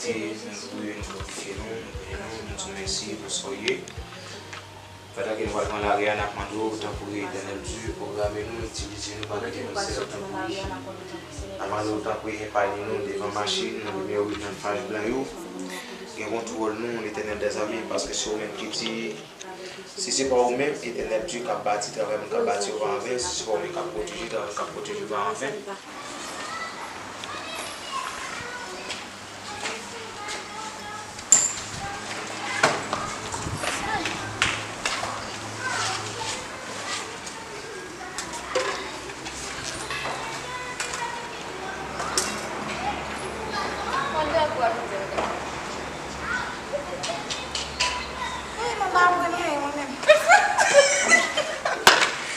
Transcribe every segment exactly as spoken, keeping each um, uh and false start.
Mèsi, nou louwe, nou glorifye non, nou beni nou, nou di w mèsi pou sa w ye. Pandan ke nou pral pran lari a, n ap mande w, tanpri, Etènèl Dye, pwograme nou, itilize nou, pa kite nou sèl tanpri. N ap mande w, tanpri, epaye nou devan machin, nan limyè rouj, nan faj blan yo. Gen kontwòl nou, Letènèl dèzame, paske se ou menm ki di, si se pa ou menm, Etènèl Dye, k ap bati, travay moun k ap bati yo pa anven, si se pa ou menm k ap pwoteje, travay moun k ap pwoteje yo pa anven. Ey, mwen pa aprann anyen, mwen menm.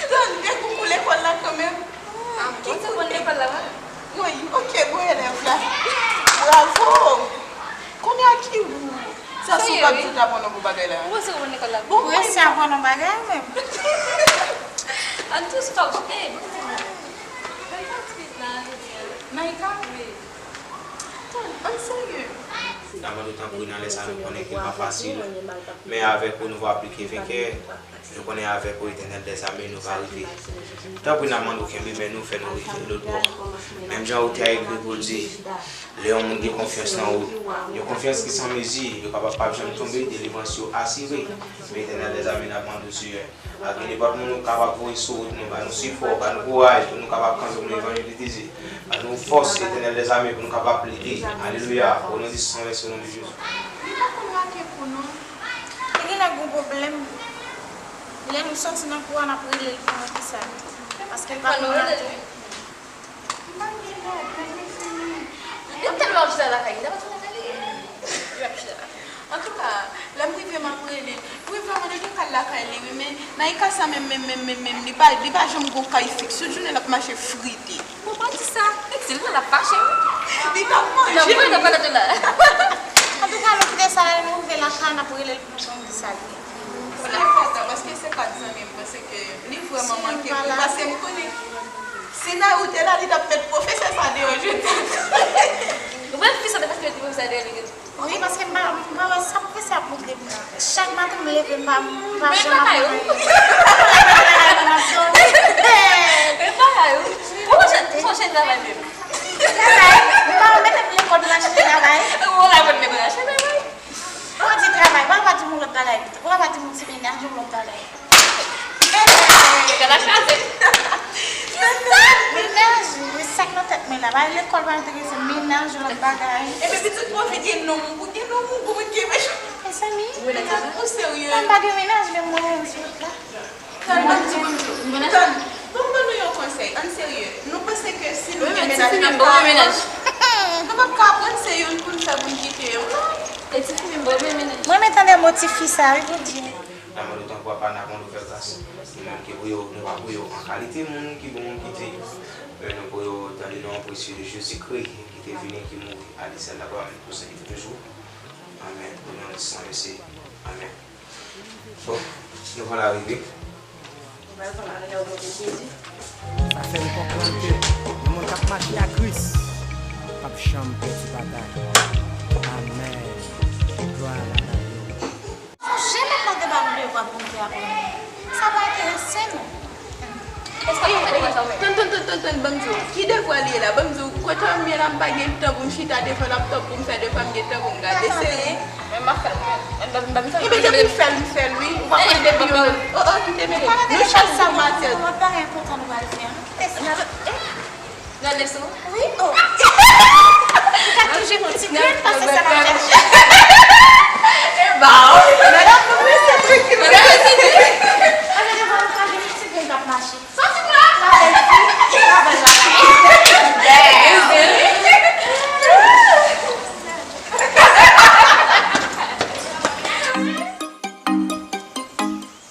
Tann de koukou lekòl la kanmenm. Ah, bon, se bon lekòl la, wi. Wi, ok, bon elèv la. Bravo. Kounye a ki ou? Sa si w pa t di w t aprann yon bon bagay la. Ou panse ou konn lekòl la? Bon, ou prese aprann yon bagay menm. An tou, stop. Ey, bon. Bèl patris la, jodi a. Naïka? Wi. Tann, ann serye. N ap mande w tanpri nan lè sa nou konnen ke l pa fasil, men avèk ou nou va pli ke venkè. Nou konnen avèk ou, Etènèl dèzame, nou va rive. Tanpri, n ap mande w kenbe men nou, fè nou rive lòt bò. Menm jan ou te ekri pou l di, lè yon moun gen konfyans nan ou, yon konfyans ki san mezi, yo kapab p ap janm tonbe, delivrans yo asire. Men Etènèl dèzame, n ap mande w, Seyè, ak nenpòt moun ou kapab voye sou wout nou, ba nou sipò, ba nou kouraj pou nou kapab kanpe pou levanjil de Jezi. Ba nou fòs, Etènèl dèzame, pou nou kapab plede. Alelouya. O non de san vèse, o non de Jezi. Li pa konn rate kou non. Li genlè gen pwoblèm. Lè nou soti nan kou a, n ap rele l pou mwen ki sa. Paske l pa konn rate. Li pa gen lòd, men mezanmi. Li tèlman ap chita lakay li, li pa chita lakay li. Li ap chita. Antouka, lè m rive, m ap rele l. Wi, vrèman, li gen kay lakay li, wi, men Naïka sa menm, menm, menm, menm, menm, li pa, li pa janm gon kay fiks. Tout jounen l ap mache frite. Bon, pa di sa. Li di l la, l ap fache, wi. Li t ap manje, wi. Antouka, nou kite sa la, nou rive lakay, n ap rele l pou nou konn ki sa l ye. Li enpòtan, paske se pa t zanmi m, paske li vrèman manke m, paske m konnen si Naïka te la, li t ap met pwofesè sa deyò jodi a. Ou wè fi sa te pase met pwofesè deyò li gen. Wi, paske m pa, m pa wè sa pwofesè ap montre m nan. Chak maten m leve, m pa, m pa janm ap manje. Men bagay ou. Men bagay ou. Ou pa chèche travay menm. Travay, m pa mete m lekòl pou m al chèche travay. Ou la pou m al chèche travay. Ou di travay, ou pa di moun lòt bagay pito. Ou pa di moun ti menaj ou lòt bagay. Gad a kraze. Kisa? Menaj, men sa k nan tèt mwen la. Bay lekòl pa enterese m, menaj lòt bagay. Epi pitit pwofit gen nonm ou, gen nonm ou, bon, gen mechan. Mezanmi, ou serye? Mwen pa gen menaj, men mwen menm sou wout la. Tann, ban m di, ban m di, tann, ban m ban nou yon konsèy, ann serye. Nou panse ke si nou gen menaj, n ap ka aprann, nou p ap ka aprann se youn pou n fè pou n kite yo, non. E tifi menm, bon, men menaj. Mwen, men tande mo tifi sa, wi, Bondye. Nan mande w tanpri, papa, n ap mande w fè gras. Nou menm ki priye w, nou pa priye w an kalite moun ki bon, ki di, men nou priye w dans le nom précieux de Jésus-Christ, ki te vini, ki mouri, à lui seul la gloire, pour servir toujours. Amèn. Au nom du Seigneur Jésus. Amèn. Bon, nou pral rive. Sa fè m konprann ke yon moun k ap mache ak Kris p ap janm pèdi batay. Amèn. Glwa a Bondye. Sonje lè l te ba m devwa pou m te aprann. Sa pa enterese m. Tann, tann, tann, tann, tann, ban m di w. Ki devwa li ye la? Ban m di w, kote m ye la, m pa gen tan pou m chita devan laptòp pou m fè devwa m, gen tan pou m gade seri. Men m ap fè l, men m pa bezwen. Ebyen, depi fè l, m fè l, wi. Ou pa konnen depi yo. Oh, oh, kite mele. Nou chak sa maten. Yon lòt bagay enpòtan nou pral fè. Nou kite sa. Nan leson? Wi, oh. Li ka toujou yon ti grenn, paske sa l ap chèche. E ba w. Madanm nou prese pou ki nou prese. Ann gade, bon, nou pa gen yon ti grenn k ap mache. Soti la! Travay, travay, travay.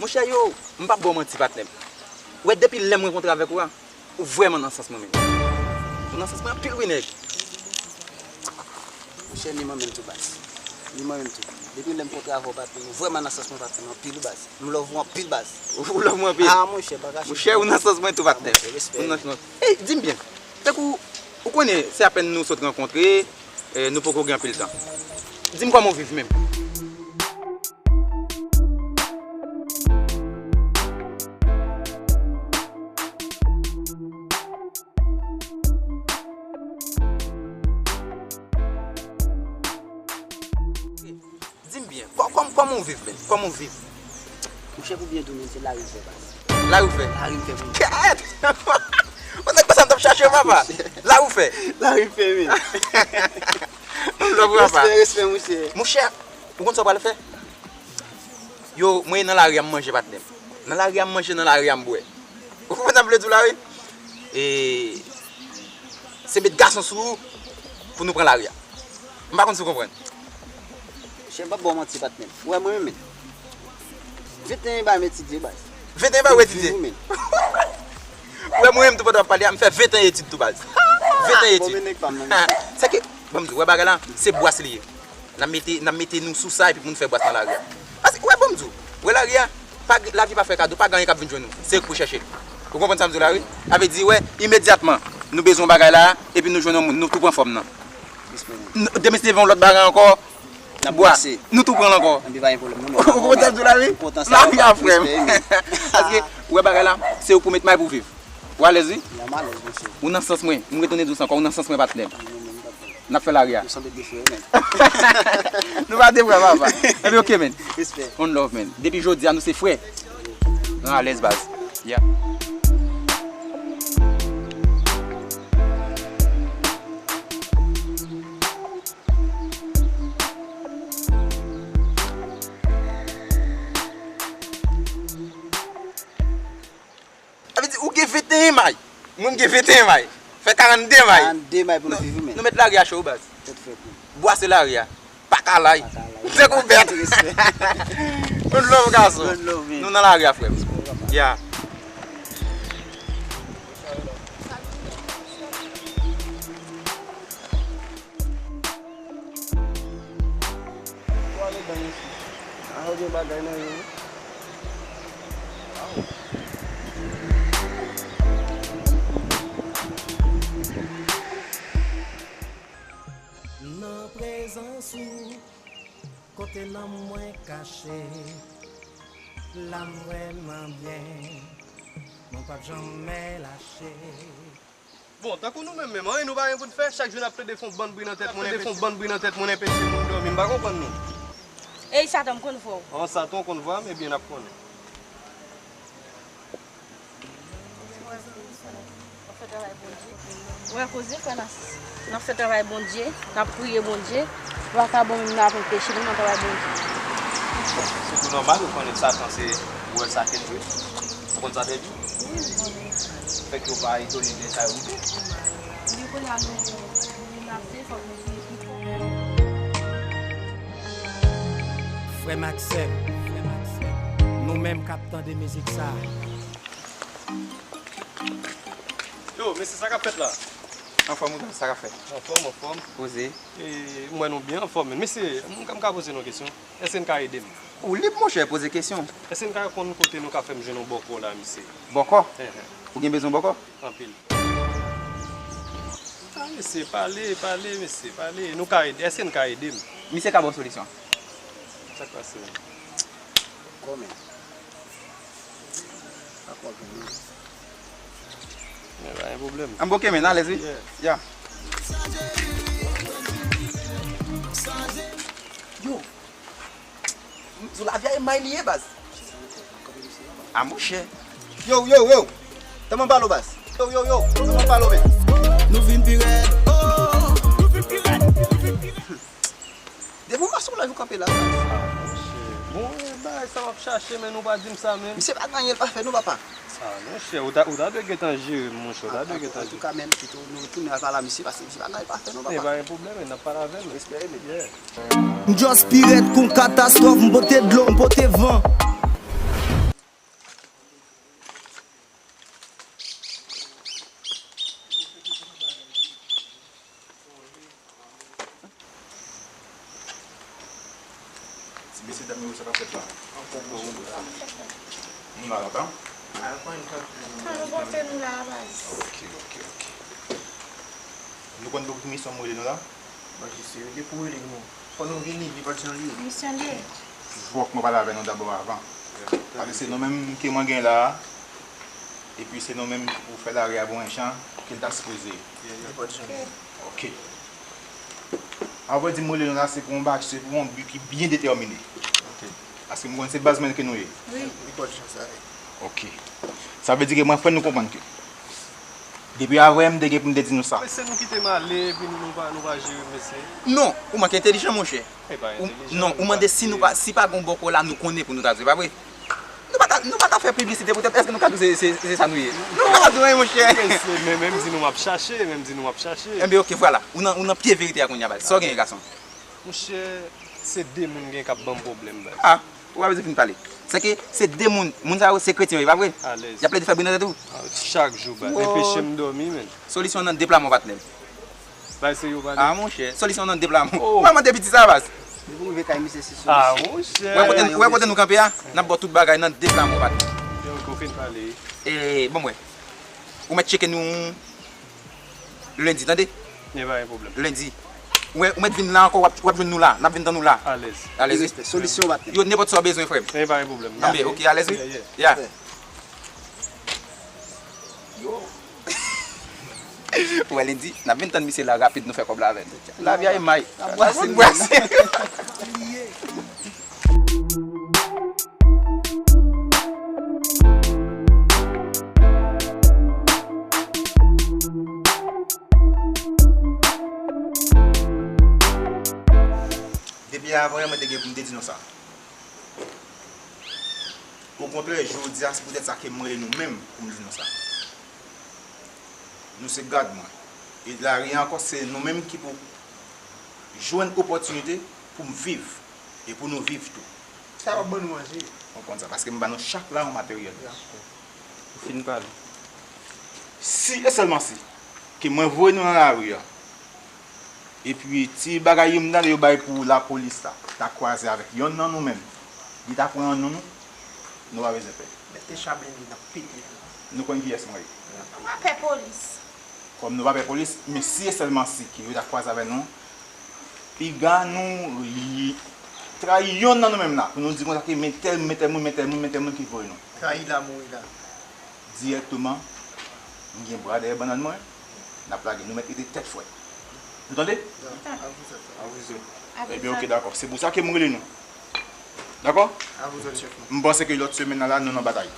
Monchè yo, m p ap ba w manti, patnè m. Ou wè, depi lè m rankontre avèk ou a, ou vrèman nan sans mwen menm. Ou nan sans mwen anpil wi, nèg. Monchè, ni mwen menm tou, baz. Ni mwen menm tou. Depi lè m kontre avè w, patnè m, ou vrèman nan sans mwen, patnè m, anpil wi, baz. M love ou anpil, baz. Ou love mwen anpil? Ah, monchè, pa kache. Monchè, ou nan sans mwen tou, patnè. Ah, monchè, respè. Ou nan sans mwen. Ey, di m byen. Tankou, ou konnen, se apèn nou sot rankontre, Eh, nou poko gen anpil tan. Di m kòman w viv menm? Di m byen, kò-, kòm-, kòman w viv menm? Kòman w viv? Monchè, pou byen di w menm, se lari m fè, baz. Lari w fè? Lari m fè, monchè. Kèt! Ou nèg konsa m t ap chache, papa. Lari w fè? Lari m fè, men. Love, papa. Respè, respè, monchè. Monchè, ou konn sa w pral fè? Yo, mwen nan lari a, m manje, patnè m. Nan lari a, m manje, nan lari a, m bwè. Ou konprann sa m vle di w la, wi? E se met gason sou ou pou nou pran lari a. M pa konn si w konprann. Chè, m p ap ba w manti, patnè m. Ou wè mwen menm, men. Venteyen ba m etidye, baz. Venteyen ba w etidye? Wi, men. Ou wè mwen menm tou pandan w ap pale a, m fè venteyen etid tou, baz. Venteyen etid. Bon, men nèg pa m nan, men. Sèke, ban m di w, wè bagay la, se bwas li ye. N ap mete, n ap mete nou sou sa epi pou nou fè bwas nan lari a. Paske, wè, ban m di w, wè lari a, pa gen, lavi pa fè kado, pa gen anyen k ap vin jwenn ou. Se ou k pou chèche l. Ou konprann sa m di w la, wi? Sa vle di, wè, imedyatman, nou bezwen yon bagay la, epi nou jwenn yon moun, nou tou pran fòm nan. N-, demen se te vin yon lòt bagay ankò, bwa, nou tou pran l ankò. Ou konprann sa m di w la, wi? Lari a, frè m. Paske, wè bagay la, se ou k pou met may pou viv. Ou alèz, wi? Ou nan sans mwen. M retounen di w sa ankò, ou nan sans mwen, patnè m. N ap fè lari a. Nou sanble de frè, men. Nou pa de frè, papa. Epi, ok, men. Respè. One love, men. Depi jodi a, nou se frè. Nou alèz, baz. Yeah. Sa vle di, ou gen venteyen may. Mwen, m gen venteyen may. Fè karannde may. Karannde may pou nou viv, wi, men. Nou met lari a cho, wi, baz. Tèt frèt, men. Bwase lari a. Pa kalay. Pa kalay. Tankou bèt. Respè. One love, gason. One love, men. Nou nan lari a, frè m. Respè, papa. Yeah. Ou ale dan isi. A, ou gen bagay nan yo, wi. Nan prezans ou, kote nanm mwen kache, la m vrèman byen, mwen p ap janmen lache. Bon, tankou nou menm menm, anyen nou pa gen pou n fè, chak jou n ap plede fè yon bann bri nan tèt moun, fè yon bann bri nan tèt moun, enpeche moun dòmi, m pa konprann nou. Ey, Satan, m konn vwa w. An, Satan, w konn vwa m, ebyen n ap konnen. Ou wè koze, frè Nasis? N ap fè travay Bondye, n ap priye Bondye. Vakabon menm nan ap anpeche nou nan travay Bondye. Se tou nòmal, ou konnen Satan se wè sa ke l vle. Ou konn sa te di? Wi, m konnen. Fèk yo pa etone de sa yo rive. Ebyen kounye a nou, nou menase, fòk nou vini pi fò. Frè m ak sè m, nou menm k ap tande mizik sa a. Yo, mesye, sa k ap fèt la? Anfòm, ou sa k ap fèt? Anfòm, anfòm. Poze. E, m wè nou byen anfòm, men. Mesye, m, m ka poze nou kesyon? Èske n ka ede m? Ou lib, monchè, poze kesyon. Èske n ka konn kote nou ka fè m jwenn yon bòkò la, mesye? Bòkò? Enhen. Ou gen bezwen bòkò? Anpil. A, mesye, pale, pale, mesye, pale. Nou ka ede. Èske n ka ede m? Misye ka ba w solisyon. Sa k pase menm? Kòman? Akò vini. Men pa gen pwoblèm. An, ok, men, alèz, wi. Yeah. Yeah. Yo. Sou lavi a, e may li ye, baz. A, monchè. Yo, yo, yo. Tèlman pale w, baz. Yo, yo, yo. Tèlman pale w, men. Nou vin pi rèd. Oh, nou vin pi rèd. Nou vin pi rèd. Depi w pa sou live ou kanpe la. Bon, e, bagay sa m ap chache, men nou pa di m sa menm. Misye pa gen anyen l pa fè nou, papa. A, monchè, ou ta, ou ta dwe gentan jere m, monchè, ou ta dwe gentan jere m. Antouka, men, pito nou retounen al pale a misye, paske misye pa gen anyen l pa fè nou, papa. E pa gen pwoblèm, men n ap pale avè l. Respè, men. Yeah. M just pi rèd kon katastwòf, m pote dlo, m pote van. Ti mesye dam yo, sa k ap fèt la? Nou la lontan? An, nou pote nou la, baz. Ok, ok, ok. Nou konn pou ki misyon m rele nou la? Jis, depi w rele nou, fò nou vini, nenpòt jan l ye. Misyon de. Fòk mwen pale avè nou dabò avan. Paske se nou menm ke mwen gen la a, epi se nou menm ki pou fè lari a bon jan ke l ta sipoze ye. Nenpòt jan l ye. Ok. Avan di m rele nou la, se pou yon bagay, se pou yon bi ki byen detèmine. Ok. Paske m konn se baz mwen ke nou ye. Wi. Nenpòt jan sa ye. Ok. Sa vle di ke mwen fè nou konprann ke depi avan yè m te gen pou m te di nou sa. Mesye, nou kite m ale, epi nou, nou pa, nou pa jere m, mesye. Non, ou manke entèlijan, monchè. E pa entèlijan, non, ou mande si nou pa, si pa gen bòkò la, nou konnen pou nou ta di, pa vre? Nou pa ta, nou pa ta fè piblisite poutèt, èske nou ka di se, se, se sa nou ye? Nou pa ka di anyen, monchè. Mesye, men, men m di nou m ap chache, men m di nou m ap chache. Enben, ok, vwala. Ou nan, ou nan pye verite a kounye a, baz. Sa w genyen, gason? Monchè, se de moun gen k ap ban m pwoblèm, baz. Ah, ou pa bezwen fin pale. Se ke se de moun, moun sa yo se kretyen yo, pa vre? Alèz. Y ap plede fè bri nan tèt ou. Ah, chak jou, baz. Enpeche m dòmi, menn. Solisyon nan de pla mò, patnè m. Bay se yo pale. Ah, monchè, solisyon nan de pla mò. Oh. Ou pa mande piti sa, baz. Depi w rive kay misye, se solisyon. Ah, monchè. Wè kote, wè kote nou kanpe a? N ap ba w tout bagay nan de pla mò, patnè. Yo, ou fin pale. E, bon, mwen. Ou mèt tcheke nou lendi, tande? Gen pa gen pwoblèm. Lendi. Ou mèt, ou mèt vin la ankò, w ap, w ap jwenn nou la. N ap vin tann ou la. Alèz. Alèz, wi. Respè. Solisyon w ap. Yo, nenpòt sa w bezwen, frè m. Gen pa gen pwoblèm. Anben, ok, alèz, wi. Yeah, yeah. Yeah. Yo. Ou wè, lendi, n ap vin tann misye la rapid, nou fè kòb la avè l. Lavi a e may. N ap bwase. N ap bwase. Depi avan yè, mwen te gen pou m te di nou sa. Okontrè, jodi a, se poutèt sa ke m rele nou menm pou m di nou sa. Nou se gad mwen. E lari a ankò, se nou menm ki pou jwenn opòtinite pou m viv e pou nou viv tou. Sa w ap ban nou manje? Ou konn sa, paske m ba nou chak la yon materyèl. Dakò. Ou fin pale. Si e sèlman si ke mwen voye nou nan lari a, epi ti bagay yo m tande yo bay pou lapolis la ta kwaze avèk yonn nan nou menm, li ta pran yonn nan nou, nou pa bezwen pè. Mete chablende nan pete nou. Nou konn kiyès mwen ye. Nou pa pè polis. Kòm nou pa pè polis, men si e sèlman si ke yo ta kwaze avè nou, piga nou li, trayi yonn nan nou menm la, pou nou di konsa ke men tèl, men tèl moun, men tèl moun, men tèl moun ki voye nou. Trayi la, mouri la. Dirèkteman, m gen bra dèyè bannann mwen, n ap lage, nou mèt rete tèt frèt. Nou tande? Dakò. Avouze sa. Avouze. Ebyen, ok, dakò. Se pou sa ke m rele nou. Dakò? Avouze, chèf mwen. M panse ke lòt semèn nan la, nou nan batay.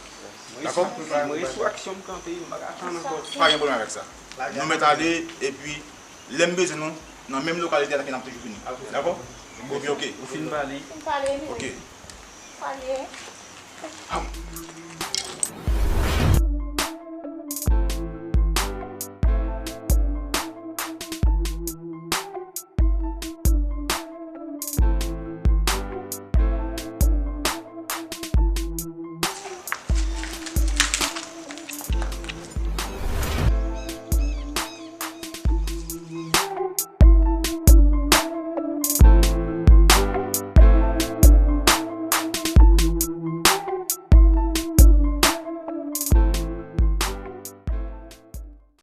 Dakò? Mwen sou aksyon m kanpe, m pa ka tann ankò. Pa gen pwoblèm avèk sa. Nou mèt ale, epi lè m bezwen nou, nan menm lokalite a ke n ap toujou vini. Dakò? Ok, ok. Ou fin pale. Fin pale, wi. Ok. Pale.